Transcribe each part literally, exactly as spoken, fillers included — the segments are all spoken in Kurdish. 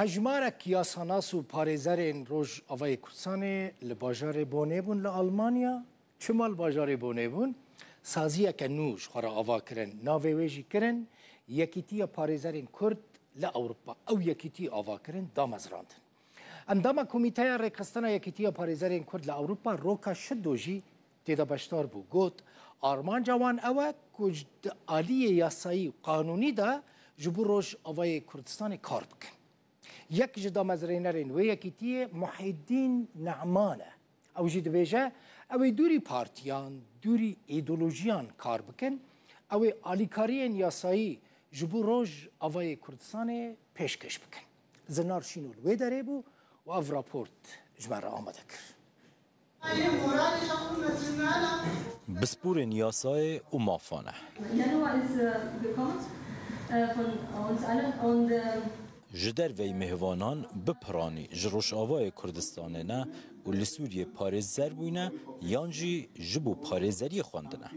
Hejmarek yasanas û parêzerên Rojavayê Kurdistanê li bajarê Bonê bûn li Almanya. Çima li bajarê Bonê bûn? Saziyeke nû ji xwe re ava kirin. Navê wê jî kirin Yekîtiya Parêzerên Kurd li Ewropa. Ew yekîtî ava kirin, damezrandin. Endama Komîteya Rêkxistina Yekîtiya Parêzerên Kurd li Ewropa, Roka Şido jî tê de beşdar bû. Got, armanca wan ew e ku ji di aliyê yasayî û qanûnî de ji bo Rojavayê Kurdistanê kar bikin. Yek ji damezrênerên wê yekîtiyê Muhyiddin Ne'man e. Ew jî dibêje, ew ê dûrî partiyan, dûrî îdeolojiyan kar bikin, ew ê alîkariyên yasayî ji bo Rojavayê Kurdistanê pêşkêş bikin. Zinar Şîno li wê derê bû û ev raport ji me re amade kir. Bisporên yasayê û mafan e. Januar ist, äh, gekommen, äh, von uns allen und, ähm, Ji derveyî mêhvanan bi piranî ji Rojavayê Kurdistanê ne û li Sûriyê parêzer bûyne yan jî ji bo parêzeriyê xwendine.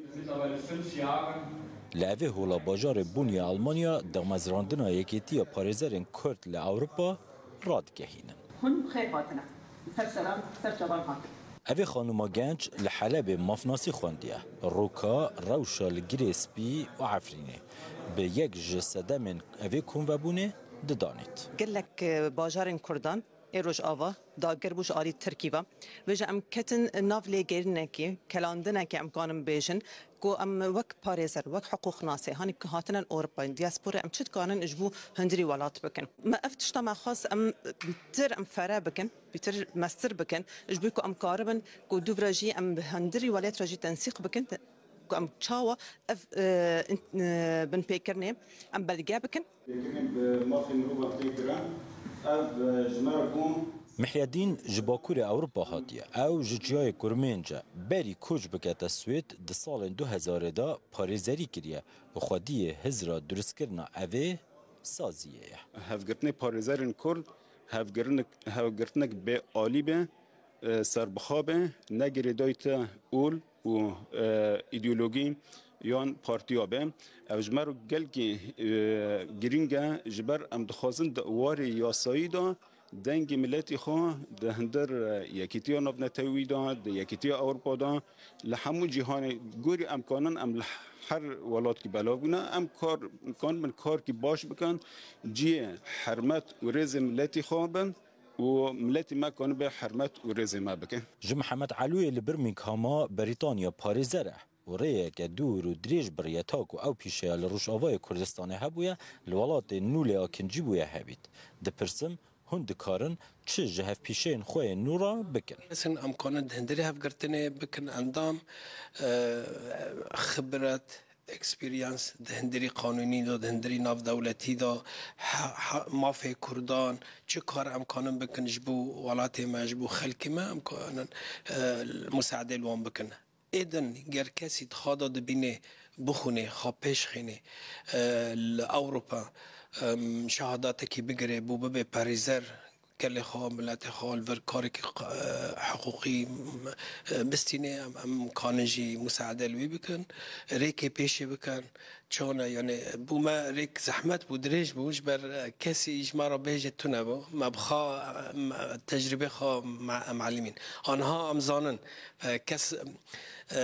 Li evê hola bajarê Bonê ya Almanya damezrandina Yekêtiya Parêzerên Kurd li Ewropa radigehînin. Hûn bi xêr hatine. Ser seran, ser çavan hatin. Evê xanima genc li Helebê mafnasî xwendiye. Roka rewşa li Girê Spî û Efrînê bi yek ji sedemên evê komvebûnê didanît. Gelek, e, bajarên Kurdan ê Rojava dagir bû ji alî Tirkî ve. Vêje em ketin nav lêgerînekê, kelandinekê em kanin bêjin ku em wek parêzer, wek hiqûqnasê, hanî ku hatine Ewropayê, diaspora, em çi dikanin ji bo hundirî welat bikin? Me ev tişta me xwest em bîtir em fere bikin, bîtir mestir bikin, ji bo ku em karibin ku dûv re jî em bi hundirî welat re jî tensîq bikin, ku em çawa ev, e, in-, e, binpêkirinê em belge bikin. Pêkirin bi mafê mirovan tê kirin. Ev, e, ji me re bûn. Mihyedîn ji Bakurê Ewropa hatiye. Ew ji çiyayê Kurmênc e. Berî koç bikete Swêd, di salên du hezarê de parêzerî kiriye û xwediyê hizra durustkirina evê saziyê ye. Hevgirtinê parêzerên Kurd hevgirinek, hevgirtinek bê alî be, e, serbixwe be, ne girêdayî te ol û, e, îdeologî yan partiya be. Ev ji me re gelkî, e, girîng e, ji ber em dixwazin di warê yasayî de dengê miletî xwe di hundir, e, Yekîtiya Navnetewî de, di Yekîtiya Ewropa de, li hemû cîhanê gorî em kanin em li her welatkî belav bûne. Em kar, kanibin karkî baş bikin, cihê hermet û rêzê miletî xwe bin û miletî me kanibe hermet û rêzê me bike. Ji Mihemed Elûyê li Birminghama Brîtanya parêzer e û rêyeke dûr û dirêj biriye ta ku ew pîşeya li Rojavayê Kurdistanê hebûye, li welatê nû lê akincî bûye hebît. Dipirsim, hûn dikarin çi ji hevpîşeyên xwe yên nû re bikin? Kesin em kanin di hundirê hevgirtinê bikin endam, e, xibret, experience di hundirî qanûnî de, di hundirî navdewletî de, he-, he-, mafê Kurdan, çi kar em kanin bikin ji bo welatê me, ji bo xelkê me, em kanin, e, musaedê li wan bikin. Êdin ger kesî di xwe de dibînê, bixwînê, xwe pêş xînê, e, li Ewropa, em, şehadetekî bigire, bo bibe parêzer, gelê xwe, miletê xwe li vir karekî q-, e, hiqûqî, e, bistîne, em, em kanin jî musaede li wî bikin, rêkê pêşê bikin. Çawa ne? Yanî bo me rêk zehmet bû, dirêj bû, ji ber, e, kesî ji me re bêje tune bû. Me bi xwe, e, me, tecrûbê xwe me, em elîmîn. Aniha em zanin, e, kes, e,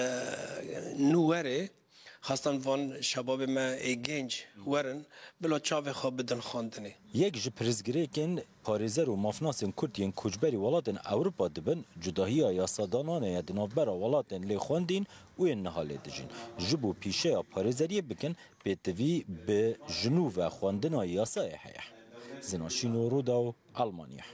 nû were, Xwestan van şebabê me ê genc werin, bila çavê xwe bidin xwendinê. Yek ji pirsgirêkên parêzer û mafnasên Kurd yên koçberî welatên Ewropa dibin, cudahiya yasadananê ye di navbera welatên lê xwendîn û yên niha lê dijîn. Ji bo pîşeya parêzeriyê bikin, pêtivî bi ji nû ve xwendina yasayê heye. Zina Şîno, Rûdaw, Almanya.